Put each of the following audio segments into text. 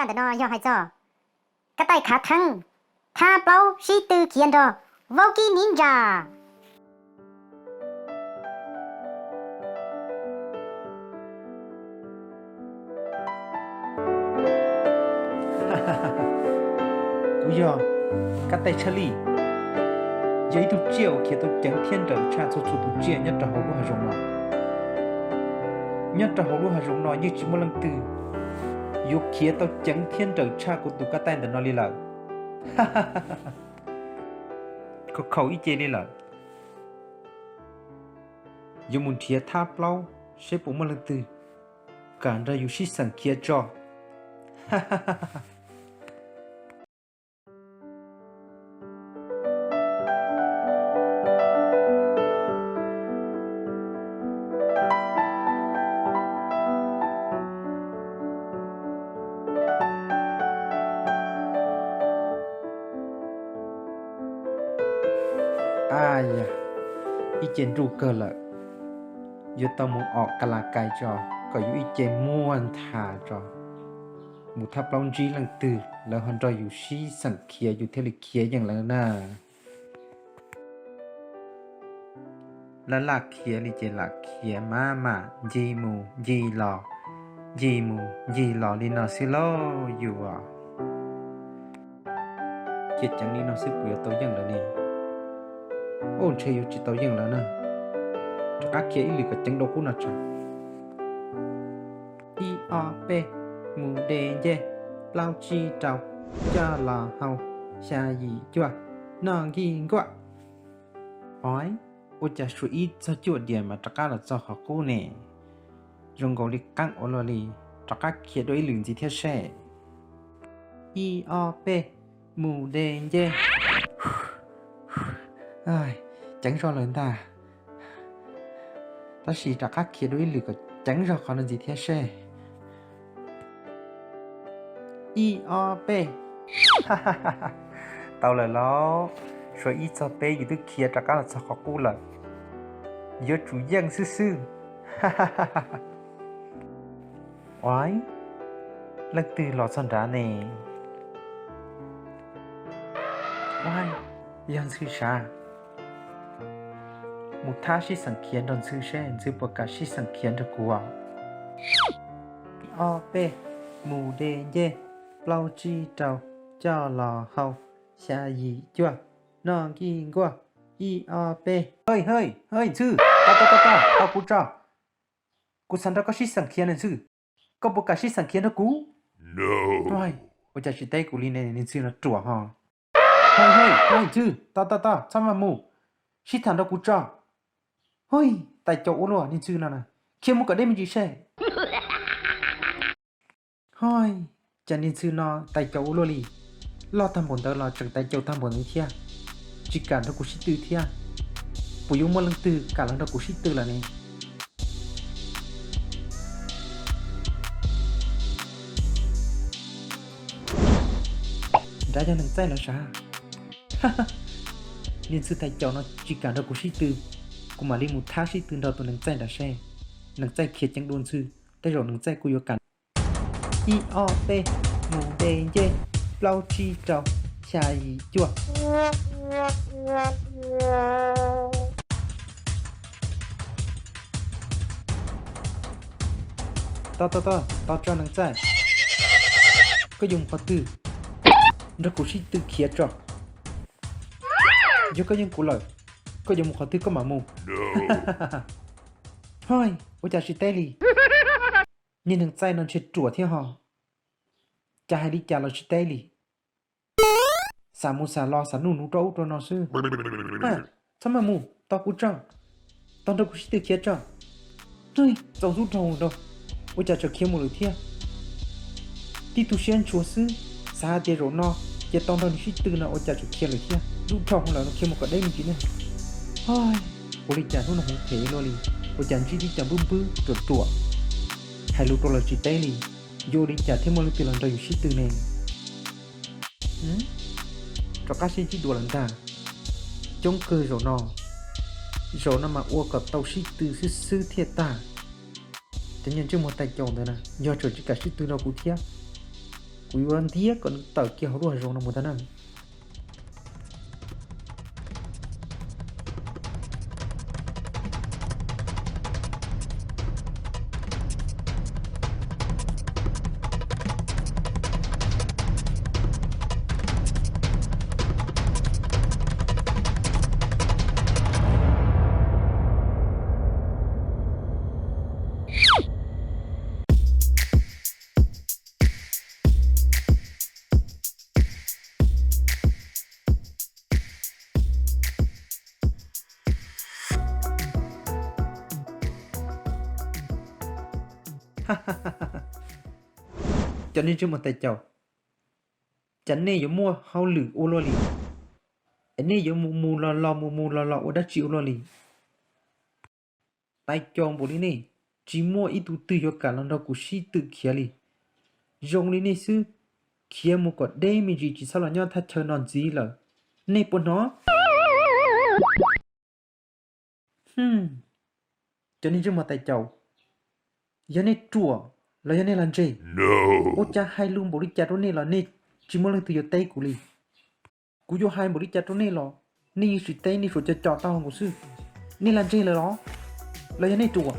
Ntawm no yog hais txog kab taij khav theeb, thab plaub sib tw khiav nrog vaub kib niv ntsa. Kuv yog kab taij tshaj lij, yog ib tug tsiaj uas khiav tau ceev thiab nrawm tshaj txhua txhua tus tsiaj nyob rau hauv lub hav zoov no. Nyob rau hauv lub hav zoov no yeej tsis muaj leej twg yuav khiav tau ceev thiab nrawm tshaj kuv tus kab taij ntawm no li lawm. Khaus khaus ib ce li lawm. Yuav mus nrhiav thab plaub seb puas muaj leej twg kam nrog yus sib xeem khiav tso. Ab yam, ib ce nruj kawg lawm, yuav tau mus om ka la kais tso, kom yus ib ce muaj ntha tso, mus thab plaub ntsib leej twg lawv ho nrog yus sib xeem khiav yus thiaj li khiav yeej lawv na. Laj laj khiav li ces lam khiav maj mam ncig mus ncig los, ncig mus ncig los li no xwb lauj yus. Khiav ceev li no xwb puas yuav tau yeej lawv ne? Ub, ntshe yuav tsis tau yeej lawv na. Rov qab khiav ib lwm kom ceev dua qub no tso. Ib ob peb, mus de ncej, plaub tsib rau, coj los hau, xya yim cuaj, noj nkij nkuaj. Ov, ua cas suav ib txog cuaj diam mas rov qab los txog qhov qub ne? Zoo nkaus li qeeb ua luaj li, rov qab khiav dua ib lwm ntxiv thiab seb. Ib ob peb, mus de ncej. Ceev zog lawm ntag. Tab sis rov qab khiav dua ib lwm kom ceev zog qhov no ntxiv thiab seb. Ib ob peb. Tau lawm lauj, suav ib txog peb yus twb khiav rov qab los txog qhov qub lawm. Yuav tsum yeej xwb xwb. Ov, leej twg los txog nrad ne? Ov, yog ntxhw sav. Mus thab sib xeem khiav nrog ntxhw seb ntxhw puas kam sib xeem khiav nrog kuv os. Ob peb, mus de ncej, plaub tsib rau, coj los hau, xya yim cuaj, noj nkij nkuaj, ib ob peb. Hwj, hwj, hwj, ntxhw, tos, tos, tos, tos kuv tso. Kuv xav nrog koj sib xeem khiav ne ntxhw. Koj puas kam sib xeem khiav nrog kuv? Ua cas tsis teb kuv li ne, niag ntxhw no ruam ho. Hwj, hwj, hwj, ntxhw, tos, tos, tos, txhob maj mus. Sib tham nrog kuv tso. Hwj, tais caus ua luaj niag ntxhw no na. Khiav mus kom deb me ntsis seb. Hwj, cas niag ntxhw no tais caus ua luaj li. Loj tag npaum ntawd los tseem tais caus tag npaum ntawd thiab. Tsis kam nrog kuv sib tw thiab. Puas yuav muaj leej twg kam los nrog kuv sib tw lawm ne? Nrad yog neeg txaij los sav. Niag ntxhw tais caus no tsis kam nrog kuv sib tw, kuv mam li mus thab sib tw nrog tus neeg txaij nrad seb neeg txaij khiav ceev dua ntxhw, tej zaum neeg txaij kuj yuav kam. Ib ob peb, mus de ncej, plaub tsib rau, xya yim cuaj. Tos, tos, tos, tos tso neeg txaij. Koj yuav mus qhov twg? Nrog kuv sib tw khiav tso. Yog koj yeej kuv lawm, koj yuav mus qhov twg koj mam mus. Hwj, ua cas tsis teb li? Niag neeg txaij no ntshe ruam thiab ho. Cas hais li cas los tsis teb li. Xav mus xav los xav nuj nuv rau ub rau no xwb. Txhob maj mus, tos kuv tso, tos nrog kuv sib tw khiav tso. Txaus ntxub dhau rau, ua cas tseem khiav mus lawm thiab. Tib tug siab ntshua xwb, xav hais tias zaum no ces tau nrog nws sib tw no ua cas tseem khiav lawm thiab. Ntxub dhau lawm no khiav mus kom deb me ntsis ne. Ua li cas hnub no hmoov phem luaj li, ua cas ntsib tib co npwb npwb ruam ruam, hais lus rau lawv tsis teb li. Yuav ua li cas thiaj muaj leej twg los nrog yus sib tw ne? Rov qab sib ntsib dua lawm ntag. Coob kawg zaum no, zaum no mas ua kom tau sib tw xwb xwb thiaj tag. Cov niag ntsej muag tais caus ntawd na yog tseem tsis kam sib tw nrog kuv thiab, Kuv yuav ntiab kom nws tawm kiag hauv lub hav zoov no mus ntag na. Cov niag ntsej muag tais caus, cas nej yuav muaj hauj lwm ua luaj li, es nej yuav mus mus los los mus mus los los ua dab tsi ua luaj li? Tais caus npaum li nej, tsis muaj ib tug twg yuav kam los nrog kuv sib tw khiav li. Zoo li nej xwb, khiav mus kom deb me ntsis tsis txhob los nyob thaj chaw no ntxiv lawm. Nej puas hnov? Cov niag ntsej muag tais caus, yog nej ruam los yog nej lag ntseg? Ua cas hais lus npaum li cas rau nej los nej tsis muaj leej twg yuav teb kuv li? Kuv yuav hais npaum li cas rau nej los nej yeej tsis teb, nej suav co co taub hau nkaus xwb. Nej lag ntseg lawm los, los yog nej ruam?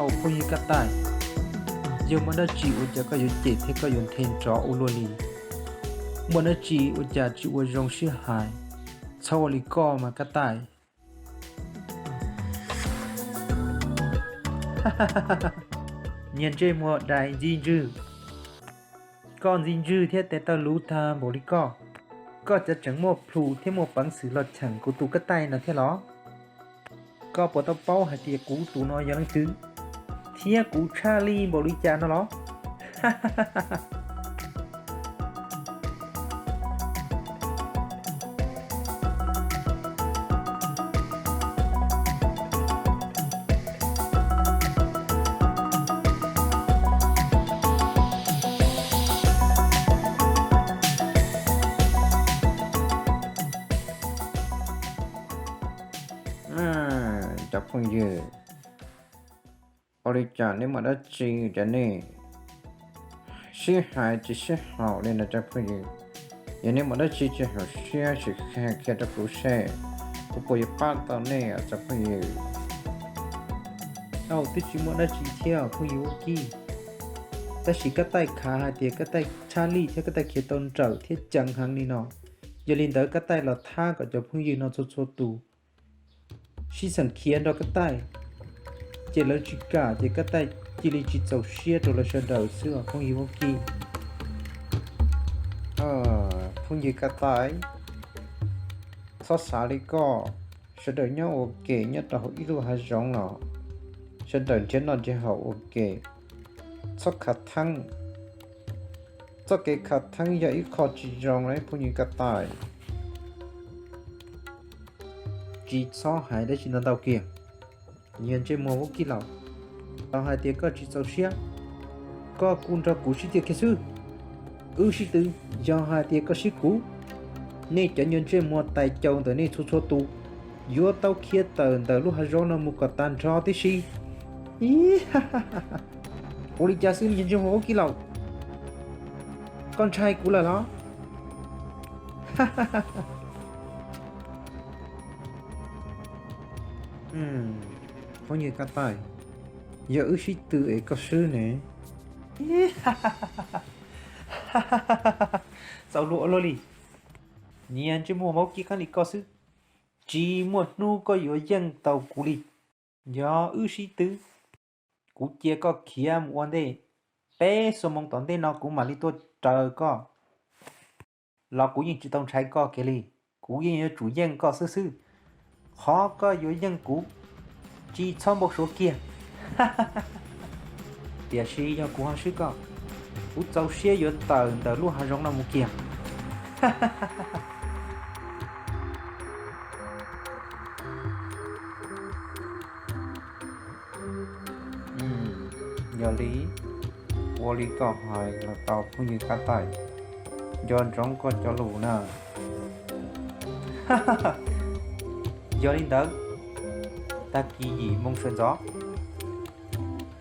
Au phooj ywg Kab Taij, yog muaj dab tsi ua cas koj yuav cem thiab koj yuav nthe nrov ua luaj li? Muaj dab tsi ua cas tsis ua zoo sib hais, txhob ua li koj mas Kab Taij. Niag ntsej muag dais ntxi ntswg, koj ntxi ntswg thiab tes taw luv tag npaum li koj, koj cov tseem muaj plhus thiab muaj peev xwm los cheem kuv tus Kab Taij no thiab los? Koj puas tau paub hais tias kuv tus no yog leej twg, thiab kuv tshaj lij npaum li cas no los? Cov phooj ywg, ua li cas neb muaj dab tsi cas nej sib hais tsis sib haum li no cov phooj ywg? Yog neb muaj dab tsi tsis haum siab sim qhia rau kuv seb kuv puas yuav pab tau nej cov phooj ywg. Au, twb tsis muaj dab tsi thiab phooj ywg Vaub Kib, tab sis Kab Taij khav hais tias Kab Taij tshaj lij thiab Kab Taij khiav tau nrawm thiab ceev heev li no. Yog li ntawd Kab Taij los thab kom cov phooj ywg no txhua txhua tus sib xeem khiav nrog Kab Taij, ces lawv tsis kam ces Kab Taij cia li tsis txaus siab rau lawv sawv daws xwb os phooj ywg Vaub Kib. Phooj ywg Kab Taij, txhob xav li koj, sawv daws nyob ua ke nyob rau hauv ib lub hav zoov los sawv daws nrhiav noj nrhiav haus ua ke, txhob khav theeb. Txoj kev khav theeb yog ib qho tsis zoo li phooj ywg Kab Taij. Tsis txhob hais dab tsi ntau ntau kiag. Niag ntsej muag Vaub Kib Laus, yog hais tias koj tsis txaus siab, koj kuj nrog kuv sib tw kiag xwb. Wb sib tw, yog hais tias koj sib kuv, nej cov niag ntsej muag tais caus ntawm nej txhua txhua tus yuav tau khiav tawm ntawm lub hav zoov no mus kom tag nrho tib si. Ua li cas xwb niag ntsej muag Vaub Kib Laus, koj ntshai kuv lawm los? Phooj ywg Kab Taij, yog wb sib tw es koj swb ne. Txaus luag ua luaj li. Niag ntsej muag Vaub Kib Qab Lis koj xwb, tsis muaj hnub koj yuav yeej tau kuv li. Yog wb sib tw, kuv cia koj khiav mus ua ntej, peb xuab moos tom ntej no kuv mam li tuaj raws koj, los kuv yeej tsis tau ntshai koj kiag li. Kuv yeej yuav tsum yeej koj xwb xwb. Qhov koj yuav yeej kuv, tsis txhob npau suav kiag. Tiam sis yog kuv ho swb koj, kuv txaus siab yuav tawm ntawm lub hav zoov no mus kiag. Yog li, Ua li koj hais los tau phooj ywg Kab Taij, nco ntsoov koj cov lus na. Yog li ntawd, tag kis yim moo sawv ntxov,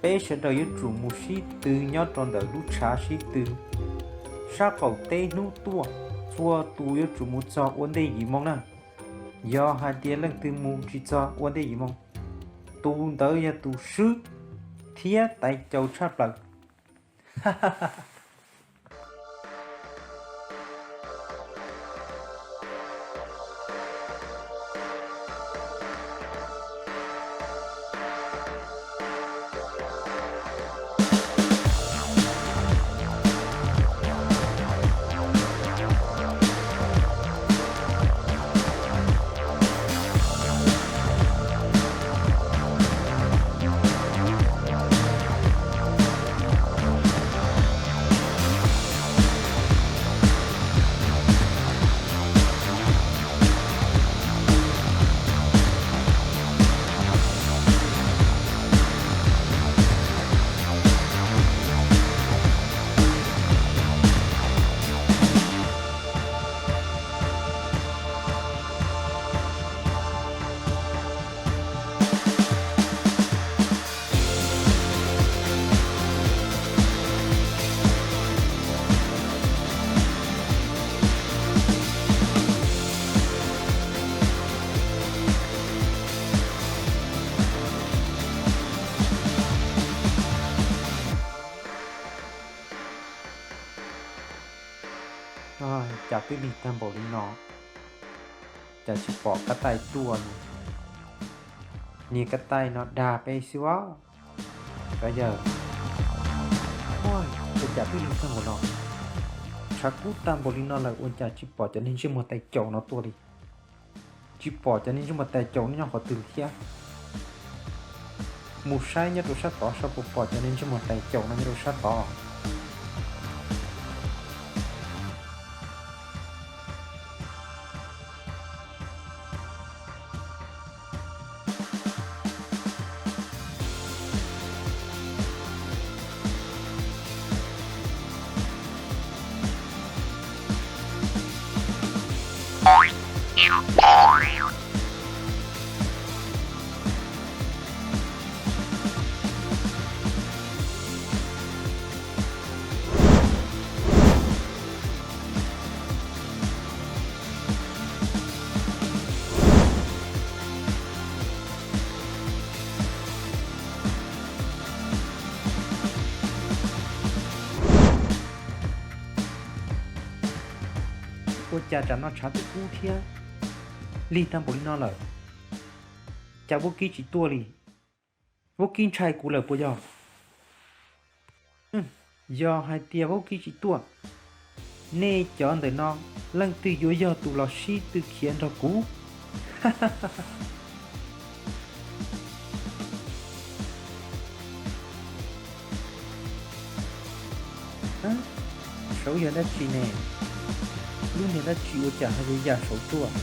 peb sawv daws yuav tsum mus sib tw nyob rau ntawm lub tshav sib tw sab qaum teb hnub tuaj. Txhua tus yuav tsum mus txog ua ntej yim moo na. Yog hais tias leej twg mus tsis txog ua ntej yim moo, tus ntawd yog tus swb thiab tais caus tshaj plaws. Cas twb lig tag npaum li no, cas tsis pom Kab Taij tuaj li. Niag Kab Taij no dag peb xwb as. Cov yawg, ua cas twb lig tag npaum no, tshav kub tag npaum li no lawm ua cas tsis pom cov niag ntsej muag tais caus no tuaj li? Tsis pom cov niag ntsej muag tais caus no nyob qhov twg li thiab? Mus saib nyob rau sab tod saib puas pom cov niag ntsej muag tais caus no nyob rau sab tod. Ua cas tsam no tshav twb kub thiab, lig tag npaum li no lawm, cas vaub kib tsis tuaj li? Vaub kib ntshai kuv lawm puas yog? Yog hais tias vaub kib tsis tuaj, nej cov ntawm no leej twg yuav yog tus los sib tw khiav nrog kuv? Saud yog dab tsi ne? Lub niag dab tsi ua cas ho yuav ya saud tuaj?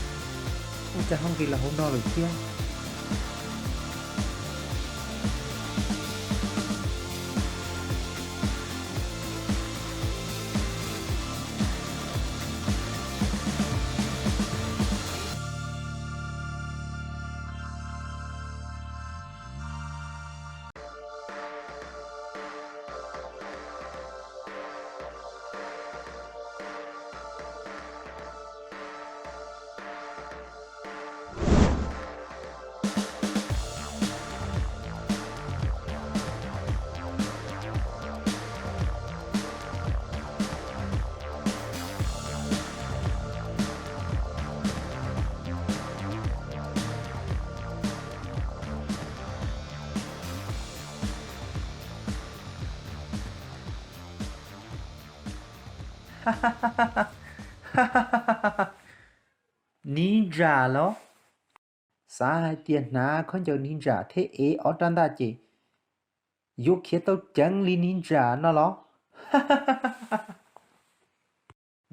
Ua cas ho nqis los hauv no lawm thiab? Niv ntsa los? Xav hais tias hnav khaub ncaws niv ntsa thiab ev ob rab ntaj ces yuav khiav tau ceev li niv ntsa no los?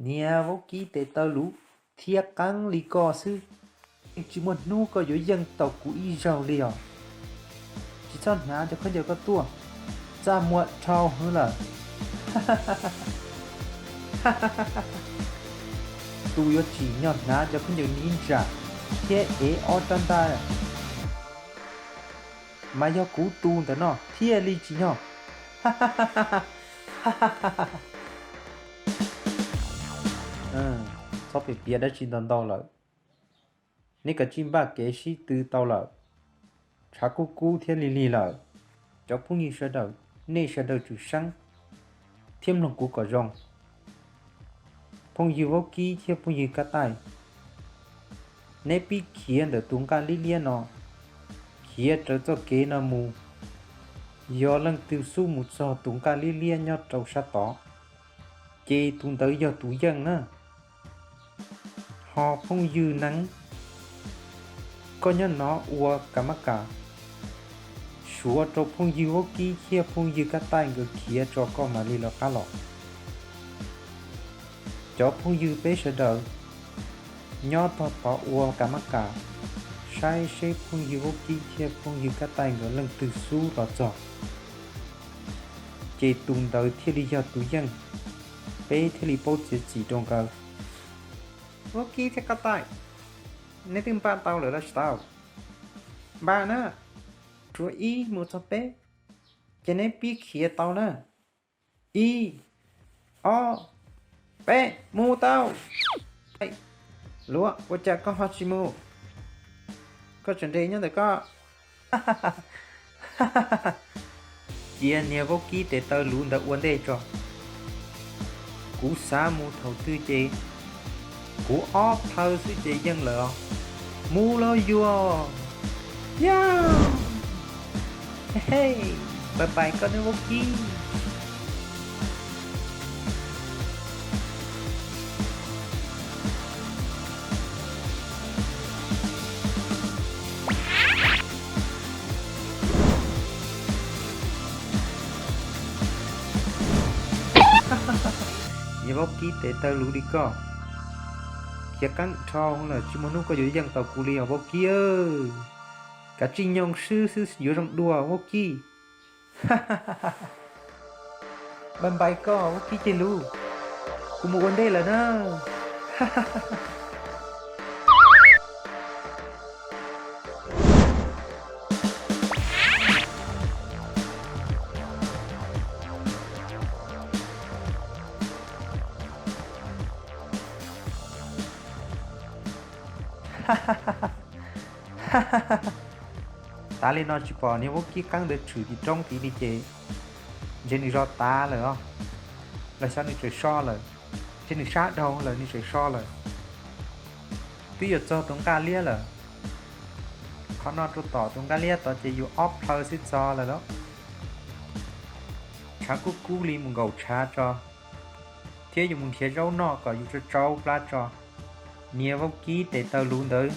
Niag vaub kib tes taw luv thiab qeeb li koj xwb, yeej tsis muaj hnub koj yuav yeej tau kuv ib zaug li os. Tsis txhob hnav cov khaub ncaws koj tuaj, txaj muag dhau heev lawm. Tus yuav tsim nyog hnav cov khaub ncaws ntiv ntsam thiab ev ob rab ntaj mas yog kuv tus ntawm no thiaj li tsim nyog. Txhob piav piav dab tsi ntau ntau lawm, neb kav tsij npaj kev sib tw tau lawm. Tshav kub kub thiab lig lig lawm, cov phooj ywg sawv daws, nej sawv daws tsum saib thiab mloog kuv kom zoo. Phooj ywg Vaub Kib thiab phooj ywg Kab Taij, neb pib khiav ntawm tus nqaj liab liab no, khiav raws txoj kev no mus, yog leej twg xub mus txog tus nqaj liab liab nyob rau sab tod, ces tus ntawd yog tus yeej na. Ho phooj ywg Neeb, koj nyob no ua kas mab kas, suav rau phooj ywg Vaub Kib thiab phooj ywg Kab Taij nkawd khiav tso koj mam li lawv qab los. Cov phooj ywg peb sawv daws nyob tog tod ua kas mab kas, saib seb phooj ywg Vaub Kib thiab phooj ywg Kab Taij nkawd leej twg xub los txog, ces tus ntawd thiaj li yog tus yeej, peb thiaj li paub txiav txim rau nkawd. Vaub Kib thiab Kab Taij, neb twb npaj tau lawm los tsis tau? Npaj na, rau ib mus txog peb, ces neb pib khiav tau na. Ib, ob, peb, mus tau. Luav, ua cas koj ho tsis mus? Koj tseem nres nyob ntawm koj. Cia niag Vaub Kib tes taw luv ntawd ua ntej tso. Kuv xav mus thaum twg ces kuv ob plhaw xwb ces yeej lawm os. Mus los yuav. Yaj, bye bye koj niag Vaub Kib. Niag Vaub Kib tes taw luv li koj, khiav qeeb dhau lawm tsis muaj hnub koj yuav yeej tau kuv li os Vaub Kib. Kav tsij nyoo swb xwb yuav zoo dua Vaub Kib. Bye bye koj Vaub Kib ceg lus, kuv mus ua ntej lawm na. Tav li no tsis pom niag Vaub Kib qeeb ntawd tshwm tim roob tid li ces ntshe nws zov tav lawm os, los xyov nws tseem so lawm, ntshe nws sab dhau lawm nws tseem so lawm. Twb yuav txog tus nqaj liab lawm, qhov no rau tom tus nqaj liab tod ces yus ob plhaw xwb txog lawm lauj. Tshav kub kub li mus nkaum tshav tso, thiab yus mus nrhiav zaub noj kom yus tsau tsau plab tso. Niag Vaub Kib tes taw luv ntawd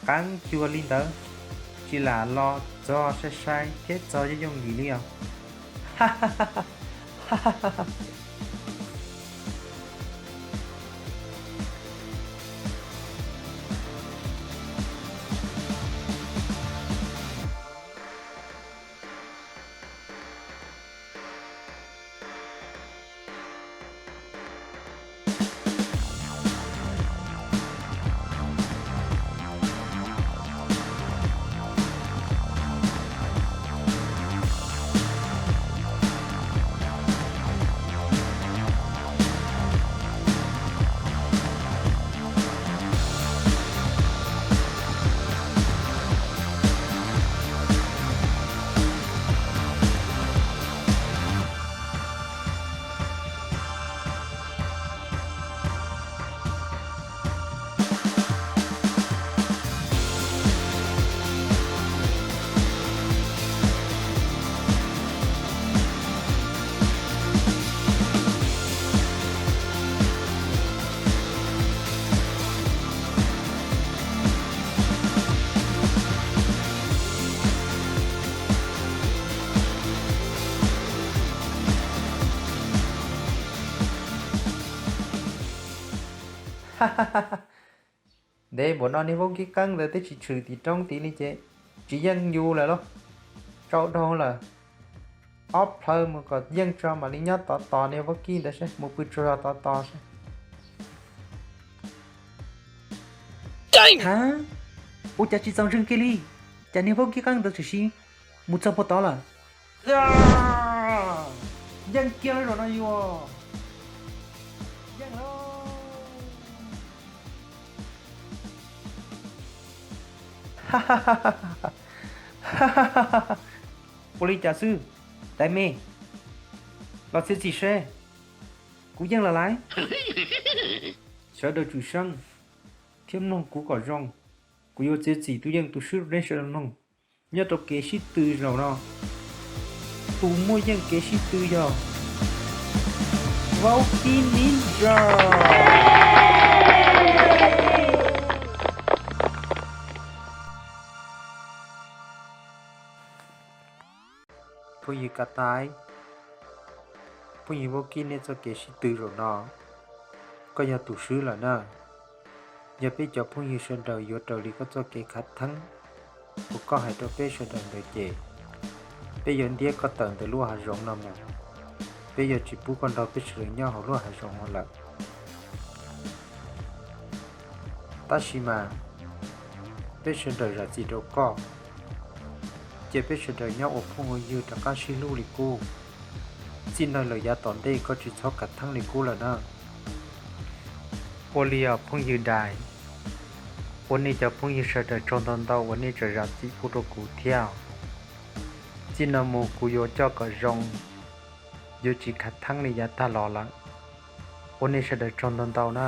qeeb cuag li ntawd, tsis lam los txog sai sai thiab txog yooj yooj yim li os. Ntev npaum no niag Vaub Kib qeeb ntawd twb tsis tshwm tim roob tid li ces tsis yeej yus lawm lauj. Tsau dhau lawm. ob plhaw mus kom yeej tso mam li nyob tos tos niag vaub kib ntawd seb mus pw tsaug zog tos tos seb. Ha, ua cas tsis txaus ntseeg kiag li, cas niag vaub kib qeeb ntawd tseem sim mus txog puag tod lawm. Yeej kiag lawm zaum no yus, yeej lawm. Ua li cas xwb, dais me, los txiav txim seb, kuv yeej lawm lauj. Sawv daws tsum seeb thiab mloog kuv kom zoo, kuv yuav txiav txim tus yeej tus swb rau nej sawv daws mloog. Nyob rau kev sib tw zaum no, tus muaj yeej kev sib tw yog vaub kib nib zog. Phooj ywg Ka Tais, phooj ywg vaub kib, nej txoj kev sib tw zaum no, koj yog tus swb lawm na. Yog peb cov phooj ywg sawv daws yuav raws li koj txoj kev khav theeb uas koj hais rau peb sawv daws ntawd ces peb yuav ntiab koj tawm ntawm lub hav zoov no mus. Peb yuav tsis pub koj nrog peb sawv daws nyob hauv lub hav zoov no lawm. Tab sis mas peb sawv daws zam txim rau koj, cia peb sawv daws nyob ua phooj ua ywg rov qab sib hlub li qub. Txij no lawm yav tom ntej koj tsis txhob khav theeb li qub lawm na. Ua li os phooj ywg Dais, ua nej cov phooj ywg sawv daws tsaug ntau ntau uas nej tseem zam txim pub rau kuv thiab. Txij no mus kuv yuav coj kom zoo, yuav tsis khav theeb li yav tag los lawm. Ua nej sawv daws tsaug ntau ntau na.